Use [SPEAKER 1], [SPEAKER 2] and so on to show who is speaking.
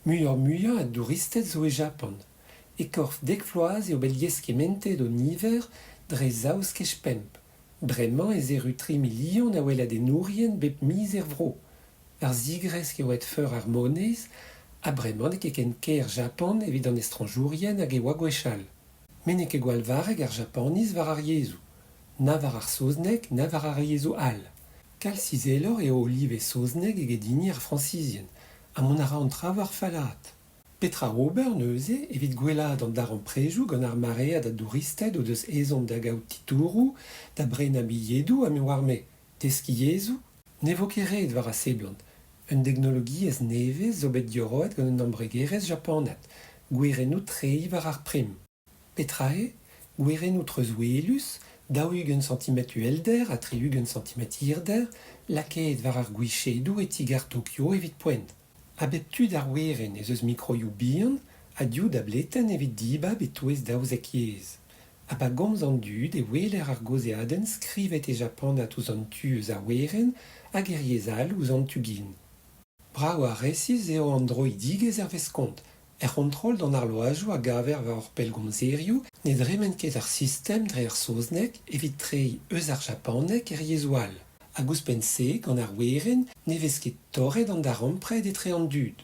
[SPEAKER 1] Muioc'h-muiañ a douristed zo e Japan. E-korf dek vloaz eo bet lieskementet o niver dre zaou skej pemp. Bremañ ez erru tri milion a weladennourien bep miz er vro. War zigresk eo aet feur ar moneiz ha bremañ n'eo ket ken ker Japan evit an estrañjourien hag e oa gwechall. Met n'eo ket gwall varrek ar Japaniz war ar yezhoù, na war ar saozneg na war ar yezhoù all. Kalz izeloc'h eo o live saozneg eget hini ar Frañsizien ha mont a ra an traoù war fallaat. Petra ober neuze evit gwellaat an darempredoù gant ar maread a douristed o deus ezhomm da gaout titouroù, da brenañ bilhedoù ha me oar-me, deskiñ yezhoù? Ne vo ket ret war a seblant. Un deknologiezh nevez zo bet diorroet gant un embregerezh japanat, gwerennoù treiñ war ar prim. Petra eo? Gwerennoù treuzwelus, 40 santimetr uhelder ha 60 santimetr hirder, lakaet war ar gwichedoù e ti-gar Tokyo evit poent. A bep tu d'ar werenn ez eus mikroioù bihan ha div dabletenn evit dibab e-touez 12 yezh. Ha pa gomz an dud e weler ar gaozeadenn skrivet e japanat ouzh an tu eus ar werenn hag er yezh all ouzh an tu gin. Brav ha resis eo an droidigezh hervez kont. Er c'hontrol d'an arloajoù a gaver war hor pellgomzerioù ne dremen ket ar sistem dre ar saozneg evit treiñ eus ar japaneg er yezhoù all. Hag ouzhpenn-se, gant ar werenn ne vez ket torret an darempred etre an dud.